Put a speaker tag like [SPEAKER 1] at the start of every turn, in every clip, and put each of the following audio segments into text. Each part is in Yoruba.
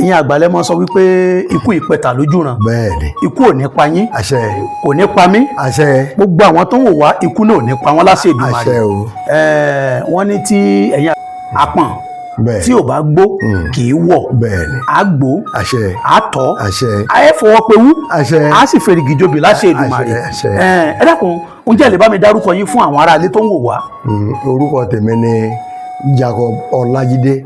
[SPEAKER 1] Ẹ̀yin àgbàlẹ̀ mọ́ sọ wípé ikú ìpẹta lójú ràn.
[SPEAKER 2] Bẹ́ẹ̀ ni.
[SPEAKER 1] Ikú ò ní pa yín.
[SPEAKER 2] Àṣẹ.
[SPEAKER 1] Kò ní pa mí.
[SPEAKER 2] Àṣẹ.
[SPEAKER 1] Gbogbo àwọn tó ń wò wá, ikú náà ò ní pa wọ́n láṣẹ Èdùmàrè.
[SPEAKER 2] Àṣẹ o.
[SPEAKER 1] Wọ́n ní tí ẹ̀yin àpọ̀n tí ò bá gbó kì í wọ̀.
[SPEAKER 2] Bẹ́ẹ̀ ni.
[SPEAKER 1] Á gbó.
[SPEAKER 2] Àṣẹ.
[SPEAKER 1] Á tọ́.
[SPEAKER 2] Àṣẹ.
[SPEAKER 1] Á ẹ fọwọ́ pewú.
[SPEAKER 2] Àṣẹ.
[SPEAKER 1] Á sì fèrègì jobì láṣẹ Èdùmàrè.
[SPEAKER 2] Àṣẹ, àṣẹ.
[SPEAKER 1] Ẹ dákun, ǹjẹ́ ẹ lè bá mi dárúkọ yín fún àwọn aráalé tó ń wò wá?
[SPEAKER 2] Orúkọ tèmi ni Jacob Ọlájídé,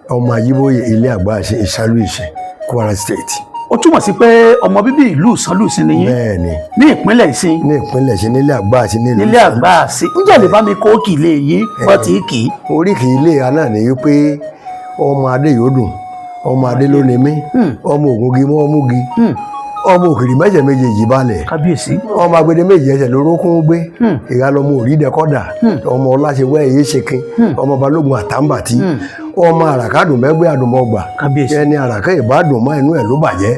[SPEAKER 2] ọmọ Àjíbóyè, ilé àgbà àṣẹ, Ìsálú Ìsìn, Kwara State.
[SPEAKER 1] Ó túmọ̀ sí pé ọmọ bíbí ìlú Ìsánlùsìn ni yín?
[SPEAKER 2] Bẹ́ẹ̀ ni.
[SPEAKER 1] Ní ìpínlẹ̀ Ìsìn?
[SPEAKER 2] Ní ìpínlẹ̀ sí, nílé àgbà àti nílùú
[SPEAKER 1] Nílé àgbà àṣẹ. Ǹjẹ́ ẹ lè bá mi kó kì í lé yín wọ́n ti kì í?
[SPEAKER 2] Oríkì ilé ya náà ni wípé ọmọ adé yóò dùn, ọmọ adé ló ní mí, ọmọ ògúngi mọ́ ọmúgi, ọmọ òkìrì mẹ́sẹ̀ méjèèjì balẹ̀.
[SPEAKER 1] Kábíyèsí.
[SPEAKER 2] Ọmọ agbede méjì ẹsẹ̀ lórókún gbé ìyá lọmọ òrídẹ́kọ́dà, ọmọ ọláṣẹwẹ́ èyí ṣekin, ọmọ balógun àtàǹbàtì, ọmọ àràkádùn mẹ́gbẹ́ àdùnmọ́gbà.
[SPEAKER 1] Kábíyèsí.
[SPEAKER 2] Ẹni àràká ìbádùn mọ́ inú ẹ̀ ló bàjẹ́.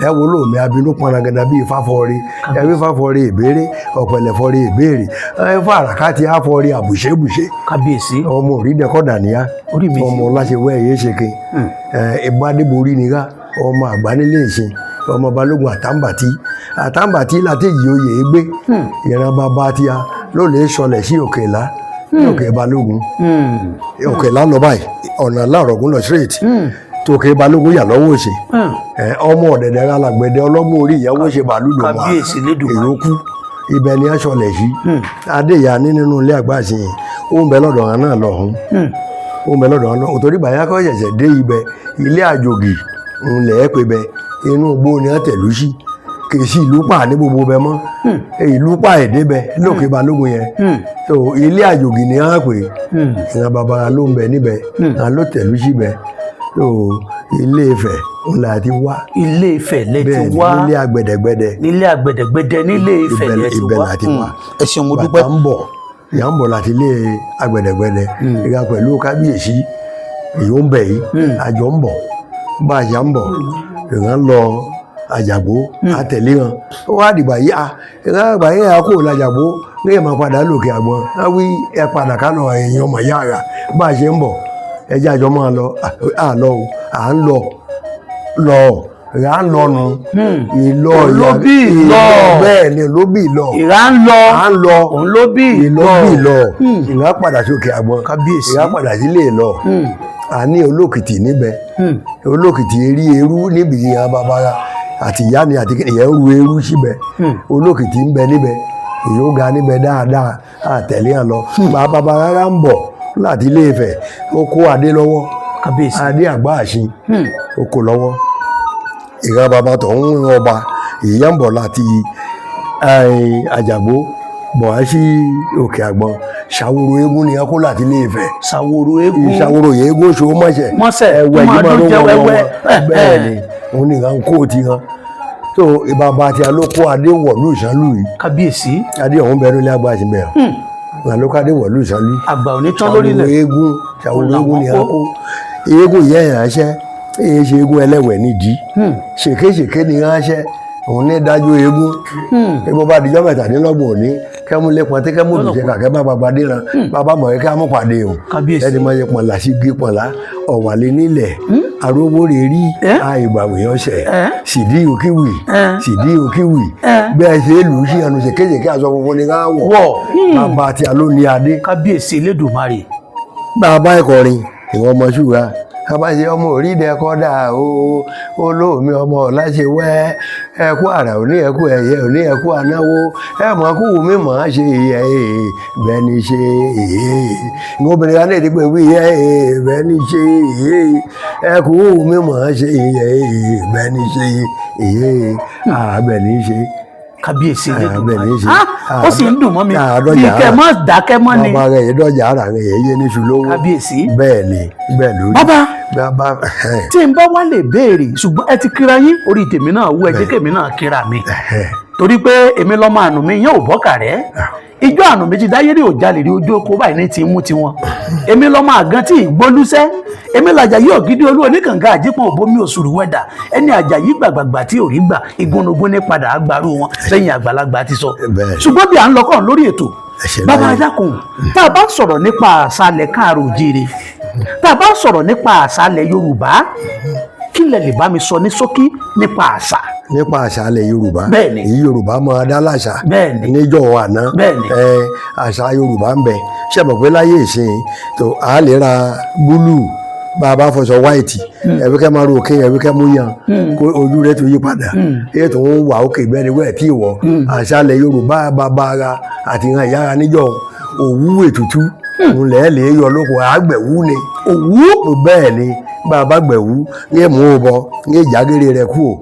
[SPEAKER 2] Ẹ wo lóòmí abinú pọnrangada bíi fáfọrí, ẹbí fáfọrí ìbéèrè, ọ̀pẹ̀lẹ̀ fọrí ìbéèrè, ẹ fún àràká ti àfọrí àbùṣebùṣe.
[SPEAKER 1] Kábíyèsí.
[SPEAKER 2] Ọmọ òrídẹ́kọ́dà níyà.
[SPEAKER 1] Orí mi.
[SPEAKER 2] Ọmọ ọláṣẹwẹ́ èyí ṣekin, ìbádébórí níyà, ọmọ àgbà nílé ìsìn, ọmọ balógun àtàǹbàtì, àtàǹbàtì látẹ̀jì oyè gbé ìran bàbá tíya ló lè sọlẹ̀ sí Òkèlá, ní Òkè Balógun. Òkèlá lọ báyìí, ọ̀nà láàrọ̀gùn lọ straight, tòkè Balógun yà lọ́wọ́ òsì. Ọmọ ọ̀dẹ̀dẹ̀ alágbẹ̀dẹ ọlọ́gbọ̀n orí ìyàwó ṣe bàálù lòun.
[SPEAKER 1] Kábíyèsí Lédùmarè.
[SPEAKER 2] Èrò kú ibẹ̀ ni a sọlẹ̀ sí. Adéyà ní nínú ilé àgbà sí yẹn, ó ń bẹ lọ́dọ̀ wọn náà lọ́hùn, ó ń bẹ lọ́dọ̀ wọn lọ́hùn, torí bàyá kọ́ ṣẹ̀ṣẹ̀ dé ibẹ̀, ilé àjògì ńlẹ̀ ẹ́ pé bẹ inú igbó ni wọ́n tẹ̀lú sí, kì í sí ìlú pa ní gbogbo bẹ mọ́, ìlú pa èdè bẹ lókè Balógun yẹn. So ilé àjògì ni wọ́n pè ìran bàbá ló ń bẹ níbẹ̀, àwọn ló tẹ̀lú síbẹ̀. So Ilé Ifẹ̀ ńlá ti wá.
[SPEAKER 1] Ilé Ifẹ̀ lẹ ti
[SPEAKER 2] Bẹ́ẹ̀ ni.
[SPEAKER 1] wá.
[SPEAKER 2] Nílé àgbẹ̀dẹ̀gbẹ̀dẹ̀.
[SPEAKER 1] Nílé àgbẹ̀dẹ̀gbẹ̀dẹ̀, nílé Ifẹ̀ lẹ ti
[SPEAKER 2] Ibẹ̀
[SPEAKER 1] wá.
[SPEAKER 2] la ti wá.
[SPEAKER 1] Ẹ ṣeun, mo dúpẹ́.
[SPEAKER 2] Bàtà ń bọ̀, ìyá ń bọ̀ láti ilé àgbẹ̀dẹ̀gbẹ̀dẹ̀, ìyá pẹ̀lú kábíyèsí èyí ń bẹ̀ yìí, àjọ ń bọ̀, bá àjà ń bọ̀, ìran lọ Àjàgbó, àtẹ̀lé wọn. Ó wá dìgbà yìí, à ìran àgbà yìí à kó làjàgbó ní ìmọ̀ padà lòkè àgbọn á wí ẹ padà ká lọ ẹ̀yìn ọmọ ìyá rà bá a ṣe ń bọ̀, ẹjẹ́ àjọ máa lọ à lọ o, à ń lọ lọ ìrà ń lọ nu ìlọ.
[SPEAKER 1] Òun ló bí ìlọ.
[SPEAKER 2] Bẹ́ẹ̀ ni, ló bí ìlọ.
[SPEAKER 1] Ìrà ń lọ.
[SPEAKER 2] À ń lọ.
[SPEAKER 1] Òun ló bí
[SPEAKER 2] ìlọ.
[SPEAKER 1] Ìlọ.
[SPEAKER 2] Bí ìlọ, ìrà padà sókè àgbọn.
[SPEAKER 1] Kábíyèsí.
[SPEAKER 2] Ìrà padà sílé ìlọ. A ní olókìtì níbẹ̀, olókìtì erí eru níbi ìyá babara àti ìyá mi àti ìyẹn ń ru eru síbẹ̀. Olókìtì ń bẹ níbẹ̀, èyí ó ga níbẹ̀ dáadáa. Àtẹ̀lé hàn lọ bàbá bàbá ń bọ̀ láti Ilé Ifẹ̀, ó kó adé lọ́wọ́.
[SPEAKER 1] Kábíyèsí.
[SPEAKER 2] Adé àgbà àṣin ó kó lọ́wọ́. Ìran bàbá tó ń ọba ìyá ń bọ̀ láti Àjàgbó bọ̀ wá sí Òkè Àgbọn, ṣàwòrò eégún ni ẹ kó láti Ilé Ifẹ̀.
[SPEAKER 1] Ṣàwòrò eégún.
[SPEAKER 2] Ìṣàwòrò yẹn, eégún ṣòwò mọ̀ṣẹ̀.
[SPEAKER 1] Mọ́sẹ̀,
[SPEAKER 2] ẹwẹ́
[SPEAKER 1] ó máa
[SPEAKER 2] yìí máa
[SPEAKER 1] dún
[SPEAKER 2] ló
[SPEAKER 1] jẹ́
[SPEAKER 2] wọ́n
[SPEAKER 1] wẹ́wẹ́.
[SPEAKER 2] wọ́n. Bẹ́ẹ̀ ni, òun nìkan kó ti hàn tó ìbàbà tí a ló kó adé wọ̀lú Ìsánlú yìí.
[SPEAKER 1] Kábíyèsí.
[SPEAKER 2] Adé ọ̀hún bẹ̀rù ilé agbára sí bẹ̀rù ìgbà ló kó adé wọ̀lú Ìsánlú.
[SPEAKER 1] Àgbà ò ní tán lórílẹ̀.
[SPEAKER 2] Ṣàwòrò eégún, ṣàwòrò eégún ni a
[SPEAKER 1] làwọn
[SPEAKER 2] kó eégún yẹn ránṣẹ́, èyí ṣe eégún ẹlẹ́wẹ̀ nídìí, ṣèkéṣèké ni ránṣẹ́, òun ní dájú eégún. Ebi bá dijọ́ 27 òní kẹ́mú lé pọn tí kẹ́mú dùjẹ́ kàkẹ́ bá gbàgbà déran bàbá mọ̀ kẹ́ amú pàdé o.
[SPEAKER 1] Kábíyèsí.
[SPEAKER 2] Ẹni máa yẹ pọnlá sí gé pọnlá ọ̀wàlẹ̀ nílẹ̀ arówó rè rí àìgbàwé ọ̀sẹ̀ sídìí òkìwì sídìí òkìwì bẹ́ẹ̀ ṣe é lù ú sí ẹnu ṣèkéṣèké, aṣọ funfun ni ká wọ̀.
[SPEAKER 1] Wọ̀.
[SPEAKER 2] Bàbá tí a ló ní adé.
[SPEAKER 1] Kábíyèsí Elédùmarè.
[SPEAKER 2] Bàbá ẹ̀kọ́rin ìwọ̀n ọmọ ṣùgbọ́n bàbá ṣe ọmọ orídẹ kọ́dà o, olómi ọmọ ọ̀làṣẹ wẹ́, ẹkú àrà òní, ẹkú ẹ̀yẹ òní, ẹkú anáwó, ẹ mọ̀ kú wù mí mọ̀ á ṣe ìyẹ bẹ́ẹ̀ ni ṣe ìwọ obìnrin kan ní èdè pé wí ìyẹ bẹ́ẹ̀ ni ṣe ẹkú wù mí mọ̀ á ṣe ìyẹ bẹ́ẹ̀ ni ṣe ìyẹ àbẹ̀ ni ṣe.
[SPEAKER 1] Kábíyèsí
[SPEAKER 2] Àbẹ̀ ní
[SPEAKER 1] Elédùmarè.
[SPEAKER 2] ṣe.
[SPEAKER 1] Ah, ó sì ń dùn mọ́ mi
[SPEAKER 2] Àádọ́jà
[SPEAKER 1] bí kẹ́
[SPEAKER 2] ara.
[SPEAKER 1] mọ́ dákẹ́ mọ́ ni.
[SPEAKER 2] Bàbá rẹ̀ yìí dọ́jà ara rẹ̀ yìí yé níṣu lówó.
[SPEAKER 1] Kábíyèsí.
[SPEAKER 2] Bẹ́ẹ̀ ni, bẹ́ẹ̀ lórí.
[SPEAKER 1] Bàbá.
[SPEAKER 2] Bàbá.
[SPEAKER 1] Tí n bá wá lè béèrè, ṣùgbọ́n ẹ ti kíra yín, orí tèmi náà wú, ẹ jẹ́ kèmi náà kíra mi, torí pé èmi lọ́mọ àánú mi yẹn ò bọ́kà rẹ́ ijó àánú méjì dáyé rí òjàlè rí ojú oko báyìí ní ti mú tiwọn. Èmi lọ́mọ àgán tí ìgbólúsẹ́, èmi làjàyí ògidì olú oníkànga àjípọ̀n òbomi òṣùrù wẹ̀dà, ẹni àjàyí gbàgbàgbà tí ò rí gbà igúnnugún ní padà àgbàrú wọn lẹ́yìn àgbàlagbà ti sọ. Ṣùgbọ́n bí à ń lọ́kàn lórí ètò,
[SPEAKER 2] Ẹ ṣe
[SPEAKER 1] bàbá
[SPEAKER 2] láyé.
[SPEAKER 1] adákùn, tá a bá sọ̀rọ̀ nípa àṣàlẹ̀ káàró òjíire, tá a bá sọ̀rọ̀ nípa àṣàlẹ̀ Yorùbá. Kí lẹ lè bá mi sọ ní ṣókí nípa àṣà?
[SPEAKER 2] Nípa àṣà ilẹ̀ Yorùbá?
[SPEAKER 1] Bẹ́ẹ̀ni.
[SPEAKER 2] Èyí Yorùbá máa dá láṣà
[SPEAKER 1] Bẹ́ẹ̀ni.
[SPEAKER 2] níjọ́ àná.
[SPEAKER 1] Bẹ́ẹ̀ni.
[SPEAKER 2] Ẹ àṣà Yorùbá ń bẹ. Ṣe mọ̀ pé láyé ìsìn tó a lè ra blue, bá a bá fọṣọ white, ẹbí kẹ́ máa ro òkè, ẹbí kẹ́ mú yan kó ojú rẹ̀ tó yí padà, èyí tó ń wà òkè bẹ́ẹ̀ ni wẹ́ẹ̀ tí wọ̀. Àṣà ilẹ̀ Yorùbá, bàbá ara àti ìran ìyá ara níjọ́, òwú ètùtù ńlẹ̀ lè yọ lóko, àgbẹ̀wú ni.
[SPEAKER 1] Òwú?
[SPEAKER 2] Bẹ́ẹ̀ ni, bá a bá gbẹ̀wú ní èmú bọ ní ìjágéré rẹ̀ kú ò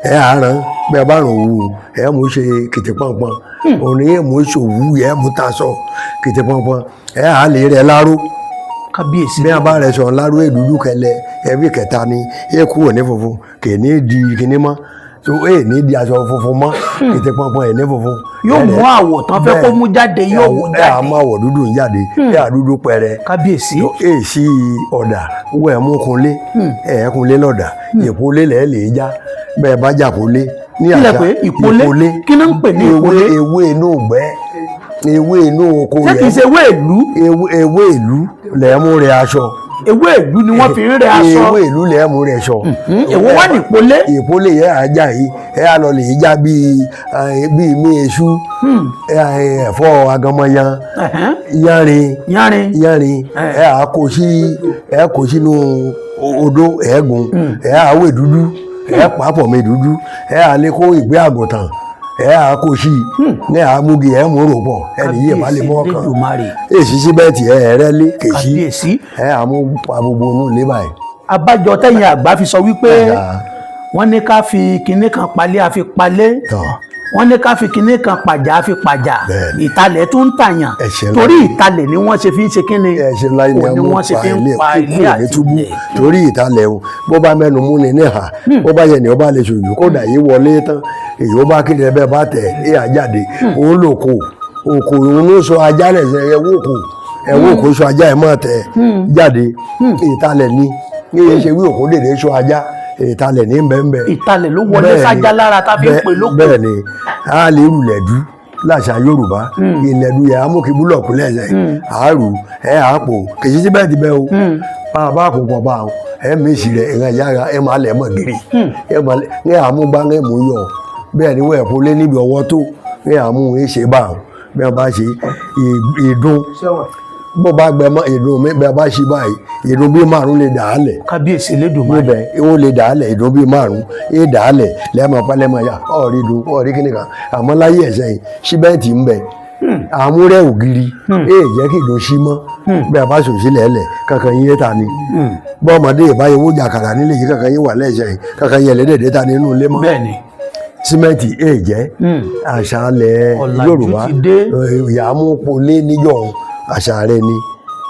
[SPEAKER 2] ẹ àárán bẹ́ẹ̀ bá rùn òwú ẹ mú ṣe kìtì pọnpọn, òun ní èmú ṣòwú ẹ mú taṣọ kìtì pọnpọn ẹ à lè rẹ láró.
[SPEAKER 1] Kábíyèsí.
[SPEAKER 2] Bí wọn bá rẹ sọ láró èdúdú kẹlẹ ẹbí kẹta ni ẹ kú òní funfun kì ní di kíní mọ́ tó ẹ ní di aṣọ funfun mọ́, kìtì pọnpọn ẹ ní funfun.
[SPEAKER 1] Yóò mú àwọ̀ tán fẹ́ kó mú jáde, yóò mú
[SPEAKER 2] ẹ
[SPEAKER 1] jáde.
[SPEAKER 2] àmọ́ àwọ̀ dúdú ń jáde, ẹ àdúdú pẹrẹ.
[SPEAKER 1] Kábíyèsí.
[SPEAKER 2] Èsì ọ̀dà wọ ẹ̀ mú kunlé, ẹ̀ kunlé lọ́dà ìpolé lẹ̀ lè já bẹ́ẹ̀ bá jà polé ní
[SPEAKER 1] Kí lẹ pé ìpolé? Kí ló ń pè ní ìpolé?
[SPEAKER 2] Ewé inú ìgbẹ́, ewé inú oko.
[SPEAKER 1] Ṣé kìí ṣe ewé ìlú?
[SPEAKER 2] Ewé ìlú lẹ̀ mú rẹ aṣọ.
[SPEAKER 1] Ewé ìlú ni wọ́n fi ń rẹ aṣọ?
[SPEAKER 2] Ewé ìlú lẹ̀ mú rẹ aṣọ.
[SPEAKER 1] Èwo wá ní ìpolé?
[SPEAKER 2] Ìpolé yẹn àjà yìí ẹ á lọ lè já bíi mí eṣú, ẹ̀fọ́ aganmọyan, yanrin.
[SPEAKER 1] Yanrin.
[SPEAKER 2] Yanrin ẹ á kó sí, ẹ kó sínú odó ẹ̀ẹ́gùn, ẹ á wé dúdú, ẹ pàápọ̀ mi dúdú, ẹ á lè kó ìgbẹ́ àgùntàn, ẹ á kó sí ní àmúgi, ẹ mú rò pọ̀ ẹ nìyí ẹ bá lè mọ́ kàn.
[SPEAKER 1] Elédùmarè.
[SPEAKER 2] Èsì síbẹ̀tì ẹ rẹ lé kèsì.
[SPEAKER 1] Kábíyèsí.
[SPEAKER 2] Ẹ àmú pa gbogbo inú ilé báyìí.
[SPEAKER 1] Abájọ tẹ̀yin àgbà fi sọ wípé
[SPEAKER 2] Àgbà.
[SPEAKER 1] wọ́n ní ká fi kinní kan palẹ̀, àfi palẹ̀.
[SPEAKER 2] Tọ́.
[SPEAKER 1] Wọ́n ní ká fi kinní kan pàjà, àfi pàjà.
[SPEAKER 2] Bẹ́ẹ̀ni.
[SPEAKER 1] Ìtalẹ̀ tún ń tàyàn.
[SPEAKER 2] Ẹ̀ṣẹ̀ ńlá
[SPEAKER 1] Torí
[SPEAKER 2] ni.
[SPEAKER 1] ìtalẹ̀ ni wọ́n ṣe fi ń ṣe kinní.
[SPEAKER 2] Ẹ̀ṣẹ̀ ńlá ni.
[SPEAKER 1] Òun ni
[SPEAKER 2] ẹ mú
[SPEAKER 1] wọ́n ṣe
[SPEAKER 2] pa
[SPEAKER 1] fi ń
[SPEAKER 2] ilé
[SPEAKER 1] pa
[SPEAKER 2] kúkú
[SPEAKER 1] ilé
[SPEAKER 2] ní
[SPEAKER 1] àti
[SPEAKER 2] túbú
[SPEAKER 1] ilẹ̀.
[SPEAKER 2] Torí ìtalẹ̀ o, bó bá mẹ́nu mú ni níhà, bó bá yẹ ni ó bá lè ṣojú kódà yìí wọlé tán, èyí ó bá kéde ẹbẹ bá tẹ̀ ẹ àjáde òun lò kò òkò, òun ló sọ ajá rẹ̀ ṣe ẹwọ́ òkò, ẹwọ́ òkò sọ ajá ẹ̀ mọ́ tẹ̀ jáde. Ìtalẹ̀ ni ní iye ṣe wí òkò dèdè sọ ajá, ìtalẹ̀ ní bẹ́ẹ̀.
[SPEAKER 1] Ìtalẹ̀ ló wọlé sájá lára tá a fi ń pè lóko.
[SPEAKER 2] Bẹ́ẹ̀ ni, a lè rúlẹ̀dú láṣà Yorùbá, ìlẹ̀dú yẹ amókè búlọ̀kù lẹ́sẹ̀ àárù ẹ̀ àpò kìí sí bẹ́ẹ̀ ti bẹ́ẹ̀ o, bá a bá kó pọ̀ bá a ẹ̀ mèsì rẹ̀ ìran yára ẹ̀ máa lẹ̀ mọ̀ gírí ẹ̀ máa lẹ̀ ní àmúgbá ní mú yọ. Bẹ́ẹ̀ ni wọ́n ẹ̀kọ́ lé níbi ọwọ́ tó ní àmú ẹ̀ ṣe bá a bẹ́ẹ̀ bá ṣe ìdún bó bá gbẹ mọ́ ìdún mi bẹ́ẹ̀ bá ṣe báyìí, ìdún bíi márùn lè dà á lẹ̀.
[SPEAKER 1] Kábíyèsí Elédùmarè.
[SPEAKER 2] Níbẹ̀ ó lè dà á lẹ̀, ìdún bíi márùn é dà á lẹ̀ lẹ́ẹ̀mọ pálẹ́mọ yá ọ̀rí dùn ọ̀rí kíni kan. Àmọ́ láyé ẹ̀sẹ̀ yìí síbẹ̀ǹtì ń bẹ, àmúrẹ́ ògiri èè jẹ́ kí ìdún sí mọ́ bẹ́ẹ̀ bá sòsí lẹ́lẹ̀ kankan yín ta ni bọ́ọ̀mọdé ìbáyé owó jàkàrà nílé yìí kankan yín wà lẹ́sẹ̀ yìí kankan yín ẹlẹ́dẹ̀ẹ́dẹ́ ta nínú ilé mọ́.
[SPEAKER 1] Bẹ́ẹ̀ni.
[SPEAKER 2] Símẹ́ǹtì èè jẹ́ àṣà alẹ̀
[SPEAKER 1] Ọ̀làjú
[SPEAKER 2] Yorùbá.
[SPEAKER 1] ti dé.
[SPEAKER 2] Ìyàmúpolé níjọ́ àṣà rẹ ni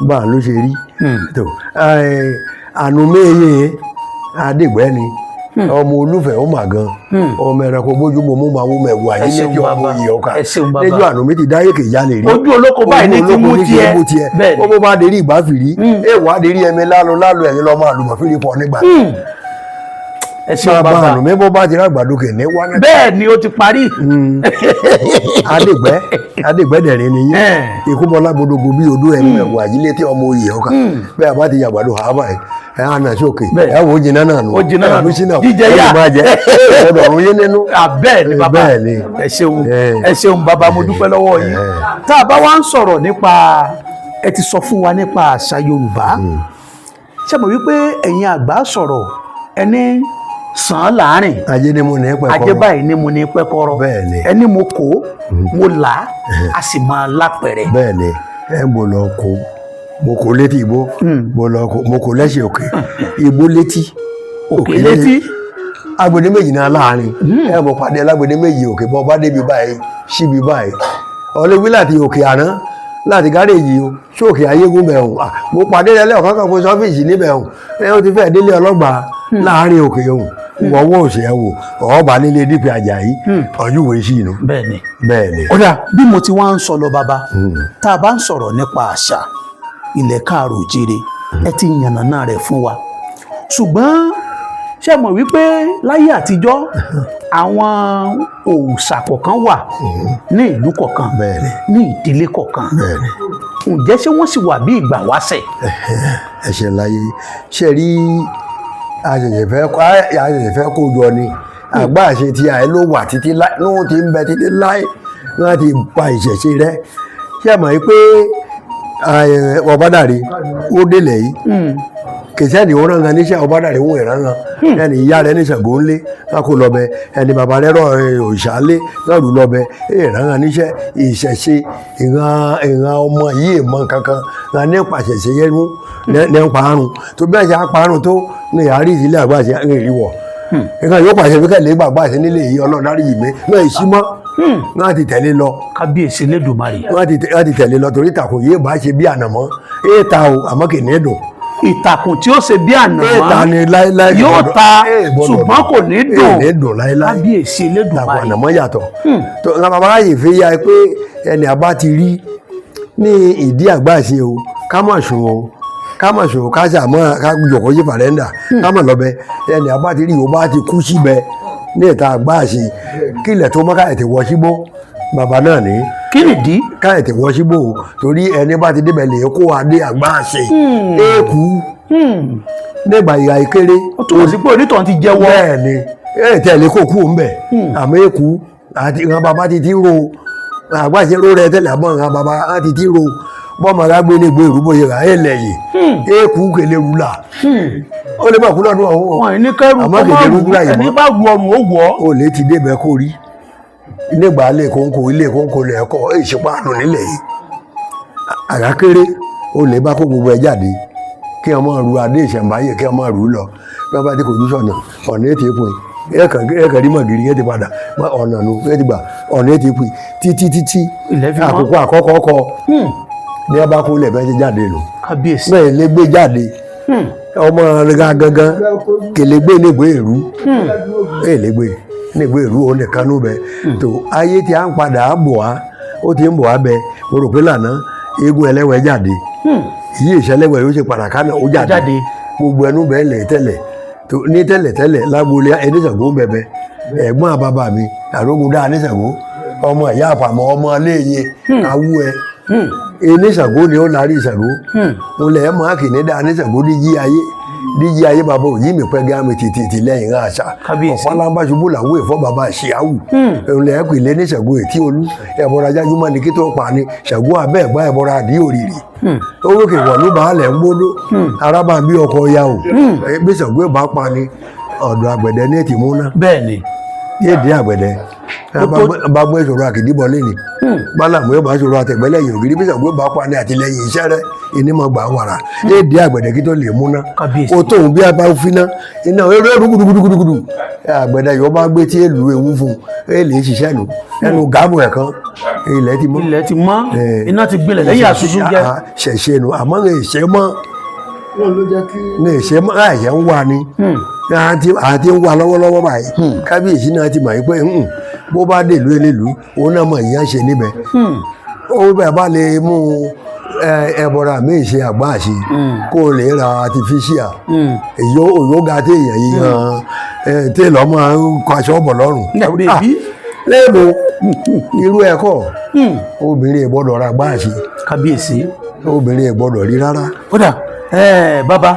[SPEAKER 2] bá a ló ṣe rí tó ànúmẹ́yẹ adégbẹ́ ni ọmọ olúfẹ́ ó mà gan ọmọ ẹranko bójúmọ́ mú máa wú mẹ́wù àyè
[SPEAKER 1] Ẹ ṣeun
[SPEAKER 2] lẹ́jọ́ ọmọ
[SPEAKER 1] bàbá.
[SPEAKER 2] òyì ọkà
[SPEAKER 1] Ẹ ṣeun bàbá.
[SPEAKER 2] lẹ́jọ́ ànúmẹ́ ti dáyé kè já lè rí.
[SPEAKER 1] Ojú olóko báyìí ní ti mú
[SPEAKER 2] Ojú olóko ní ti
[SPEAKER 1] tiẹ̀.
[SPEAKER 2] mú tiẹ̀.
[SPEAKER 1] Bẹ́ẹ̀ni.
[SPEAKER 2] Ó bó bá dérí ìgbà fìrí ẹ wàá dérí ẹmi lálo lálo ẹ̀yin lọ́mọ àlùmọ̀fìrí pọ̀ nígbà.
[SPEAKER 1] Ẹ ṣeun
[SPEAKER 2] bàbá
[SPEAKER 1] bàbá.
[SPEAKER 2] Ànúmẹ́ bó bá ti rágbàdo kè ní wá náà.
[SPEAKER 1] Bẹ́ẹ̀ ni, ó ti parí.
[SPEAKER 2] Adégbẹ́ adégbẹ́dẹ̀rin ni yín. Ikú bọ́lá gbódógbó bí odó ẹ̀mú ẹ̀wù àjílé tí ọmọ oyè ọkà bẹ́ẹ̀ bá ti yàgbàdo hàbà ẹ̀ ẹ̀ hànà sókè.
[SPEAKER 1] Bẹ́ẹ̀.
[SPEAKER 2] Ẹ̀ wò ó jiná náà nù.
[SPEAKER 1] Ó jiná náà
[SPEAKER 2] ẹ̀
[SPEAKER 1] nù.
[SPEAKER 2] mú sínú
[SPEAKER 1] Jíjẹ
[SPEAKER 2] ẹ̀
[SPEAKER 1] yá.
[SPEAKER 2] lè máa jẹ ọ̀dọ̀ ọ̀run yín nínú.
[SPEAKER 1] Bẹ́ẹ̀ ni bàbá.
[SPEAKER 2] Bẹ́ẹ̀ ni.
[SPEAKER 1] Ẹ ṣeun.
[SPEAKER 2] Eh.
[SPEAKER 1] Ẹ ṣeun bàbá, mo dúpẹ́ lọ́wọ́ yín. Tá a bá wá ń sọ̀rọ̀ nípa, ẹ ti sọ fún wa nípa àṣà Yorùbá, ṣé mo wípé ẹ̀yin àgbà sọ̀rọ̀ ẹni sàn án láàrin.
[SPEAKER 2] Ajé ni mo ní pẹ̀kọ́.
[SPEAKER 1] Ajé báyìí ni mo ní pẹ́kọ́rọ́.
[SPEAKER 2] Bẹ́ẹ̀ ni.
[SPEAKER 1] Ẹni mo kó mo là á, a sì máa lápẹ̀rẹ̀.
[SPEAKER 2] Bẹ́ẹ̀ ni, ẹ̀ mo lọ kó mo kó létí igbó, mo lọ kó mo kó lẹ́sẹ̀ òkè igbó létí.
[SPEAKER 1] Òkè létí.
[SPEAKER 2] Agbede méjì náà láàrin ẹ mọ̀ pàdé alágbede méjì òkè bọ́ bá débi báyìí síbi báyìí ọlẹ́wí láti òkè àná láti gáréèjì o sókè ayégún bẹ̀ hùn. Mo pàdé rẹ lẹ́ọ̀kan kan fún sọ́fíìsì níbẹ̀ hùn ẹ ó ti fẹ́ délé ọlọ́gbà láàrin òkè hùn wọ́wọ́ òsè ẹ wò ọ̀ọ́bà nílé dípẹ́ Àjàyí ọ̀júwèé sí inú.
[SPEAKER 1] Bẹ́ẹ̀ ni.
[SPEAKER 2] Bẹ́ẹ̀ ni.
[SPEAKER 1] Ó dà bí mo ti wá ń sọ lọ bàbá, tá a bá ń sọ̀rọ̀ nípa àṣà ilẹ̀ káàrò òjíire, ẹ ti yànnàná rẹ̀ fún wa, ṣùgbọ́n ṣé mọ̀ wípé láyé àtijọ́ àwọn òòṣà kọ̀ọ̀kan wà ní ìlú kọ̀ọ̀kan,
[SPEAKER 2] Bẹ́ẹ̀ ni.
[SPEAKER 1] ní ìdílé kọ̀ọ̀kan?
[SPEAKER 2] Bẹ́ẹ̀ ni.
[SPEAKER 1] Ǹjẹ́ ṣé wọ́n sì wà bí ìgbà wáṣẹ̀?
[SPEAKER 2] Ẹ̀ṣẹ̀ láyé ṣe rí. A ṣẹ̀ṣẹ̀ fẹ́ kó jọ ni. Àgbàṣe tí àyè ló wà títí láì lóhun ti ń bẹ títí láì wọ́n ti pa ìṣẹ̀ṣe rẹ. Ṣé ẹ mọ̀ yìí pé Ọbádàre ó délẹ̀ yìí, kìsẹ́ni ó rán gan níṣẹ́? Ọbádàre ń ìran gan. Ẹni ìyá rẹ̀ ní Ṣàngó ńlé wọn kò lọ bẹ, ẹni bàbá rẹ̀ rọ òòṣà ńlé wọn rù lọ bẹ, ìran gan níṣẹ́. Ìṣẹ̀ṣe ìran ìran ọmọ yìí mọ kankan wọn nípa ìṣẹ̀ṣe yẹn mú ní ń parun tó bẹ́ẹ̀ ṣe àparun tó ní ìyárí ìdílé àgbàṣe ń rí wọ̀ nǹkan yóò pàṣẹ bí kẹ́lẹ́ gbàgbà sí nílé yìí. Ọlọ́run dárí yìí mi náà ìsímọ́ wọ́n ti tẹ̀lé lọ.
[SPEAKER 1] Kábíyèsí Lẹ́dùmarè.
[SPEAKER 2] Wọ́n ti tẹ̀lé lọ torí ìtàkùn yìí bá ṣe bí ànàmọ́ èè ta o, àmọ́ kì í ní dùn.
[SPEAKER 1] Ìtàkùn tí ó ṣe bí
[SPEAKER 2] Èè ta ni láéláé.
[SPEAKER 1] ànàmọ́ yóò ta, ṣùgbọ́n kò ní dùn.
[SPEAKER 2] Èè ní dùn láéláé.
[SPEAKER 1] Kábíyèsí
[SPEAKER 2] Ìtàkùn
[SPEAKER 1] Lẹ́dùmarè.
[SPEAKER 2] ànàmọ́ yàtọ̀ tó nǹkan. Bàbá yìí fi ya pé ẹni àbá ti rí ní ìdí àgbàṣe o, ká má sùn o, ká má sùn o, ká sàmọ́, ká jòkó sí fàrẹ́ndà, ká má lọ bẹ. Ẹni àbá ti rí o bá ti kú síbẹ̀ ní ìta àgbàṣe, kílẹ̀ tó mọ́ káyọ̀ tí wọ́ síbó bàbá náà ní.
[SPEAKER 1] Kí nìdí?
[SPEAKER 2] Káyọ̀ tí wọ́ síbó o, torí ẹni bá ti débẹ̀ lè kó adé àgbàṣe éèkú nígbà ìyá ìkéré.
[SPEAKER 1] Ó túmọ̀ sí pé onítọ̀hún ti jẹ́wọ́.
[SPEAKER 2] Bẹ́ẹ̀ ni, ẹ tẹ̀lé kó kú ńbẹ̀, àmọ́ èkú àti ìran bàbá ti ti ro àgbàṣe ro rẹ tẹ́lẹ̀, àmọ́ ìran bàbá á ti ti ro bọ́mọ alágbé ní ìgbé ìrúbó yẹra ẹ lẹ́yìn èkú kèlè rúlà, ó lè má kú lọ́dún ọ̀hún o.
[SPEAKER 1] Wọn ní kẹrù
[SPEAKER 2] Àmọ́
[SPEAKER 1] kó má
[SPEAKER 2] kèlè
[SPEAKER 1] rù
[SPEAKER 2] rúlà yìí
[SPEAKER 1] ẹni
[SPEAKER 2] mọ́.
[SPEAKER 1] bá ru ọrùn ó wọ̀ ọ́.
[SPEAKER 2] Ó lè ti débẹ̀ kó rí nígbà ilé kóńkó, ilé kóńkó lẹ́ẹ̀kọ́ ìṣípàánù nílẹ̀ yìí àràkéré, ó lè bá kó gbogbo ẹ jáde kí wọ́n máa ru adé ìṣẹ̀ǹbáyé, kí wọ́n máa rú lọ. Bí wọ́n bá ti kojú sọ̀nà ọ̀nà ètò ìpín ẹ̀ẹ̀kan rí mọ̀gìrì yẹn ti padà ọ̀nà nù yẹn ti gbà ọ̀nà ètò ìpín títí títí.
[SPEAKER 1] Ilẹ̀ fi mọ́.
[SPEAKER 2] Àkókò àkọ́kọ́ kọ ní wọ́n bá kó lẹ̀ bẹ́ẹ̀ ti jáde nù.
[SPEAKER 1] Kábíyèsí.
[SPEAKER 2] Bẹ́ẹ̀ lè gbé jáde ọmọ rẹ̀ gangan kèlè gbé nígbè èrú, èlé gbé nígbè èrú òun nìkan ló bẹ tó ayé tí a ń padà bọ̀ wá, ó ti ń bọ̀ wá bẹ. Mo rò pé lànà eégún ẹlẹ́wẹ̀ jáde yìí, ìṣẹ̀lẹ̀wẹ̀ yóò ṣe padà kánà ó jáde.
[SPEAKER 1] Jáde.
[SPEAKER 2] Gbogbo ẹnu bẹ́ẹ̀ lẹ̀ tẹ́lẹ̀ tó ní tẹ́lẹ̀ tẹ́lẹ̀ lágboolé ẹnìṣàngó bẹ̀bẹ̀. Ẹ̀gbọ́n bàbá mi àrógundá ẹnìṣàngó, ọmọ ìyá àpamọ́, ọmọ iléyè awú ẹ ẹnìṣàngó ni ó lárí ìṣàngó mo lẹ̀ mọ́ kì ní dá ẹnìṣàngó díjí ayé díjí ayé bàbá òyìn mi pẹ́ gá mi tìtì lẹ́yìn àṣà.
[SPEAKER 1] Kábíyèsí.
[SPEAKER 2] Ọ̀pá ṣubú làwọn èèfọ́ bàbá ṣìáwù ńlẹ̀ ẹ̀kọ́ ilé ní Ṣàngó ètí olú ẹ̀bọra jájúmọ́ ni kí tó pa ni Ṣàngó abẹ́ ẹ̀gbá ẹ̀bọra àdí òrìrì orókè wọ̀lú baálẹ̀ ń gbódó arábà bí ọkọ̀ ya o. Bí Ṣàngó bá pa ni ọ̀dọ̀ àgbẹ̀dẹ ní ètì múná.
[SPEAKER 1] Bẹ́ẹ̀ ni.
[SPEAKER 2] Yéè dé àgbẹ̀dẹ bá gbé ìṣòro àkìdíbọ̀ lẹ́ni bálàmù yóò bá ṣòro àtẹ̀gbẹ́lẹ́yìn ògiri. Bí Ṣàngó bá pa ni àtìlẹ́yìn iṣẹ́ rẹ̀ ìnímọ̀ gbà wàrà yéè dé àgbẹ̀dẹ kí tó lè múná.
[SPEAKER 1] Kábíyèsí.
[SPEAKER 2] Ó tóun bí a bá finá iná eré gudugudugudugudu àgbẹ̀dẹ yóò bá gbé tí èlù ewu fún èlé ṣiṣẹ́ nù ẹnu gáàmù ẹ̀ kan ilẹ̀ ti mọ́.
[SPEAKER 1] Ilẹ̀ ti mọ́. Iná ti gbilẹ̀ lẹ́yìn àṣùṣù jẹ́.
[SPEAKER 2] Ṣẹ̀ṣẹ̀ nù, àmọ́ ní ìṣe mọ́ ní ìṣe mọ́ àìṣe ń wà ní àti ń wà lọ́wọ́lọ́wọ́ báyìí. Kábíyèsí náà ti mọ̀ yín pé bó bá dèlú elélu òun náà mọ̀ ìyẹn ṣe níbẹ̀. Ó bẹ̀ bá lè mú ẹbọra míì ṣe àgbá àṣe kó o lè ra artificial èyí òyò ga téèyàn yìí hàn téèlọ́ máa ń kọ aṣọ bọ̀ lọ́rùn.
[SPEAKER 1] Bèbí.
[SPEAKER 2] Lẹ́nu irú ẹ̀kọ́ obìnrin ìgbọ́dọ̀ ra àgbá àṣe.
[SPEAKER 1] Kábíyèsí.
[SPEAKER 2] Obìnrin ìgbọ́dọ̀ rí rárá.
[SPEAKER 1] Kódà bàbá.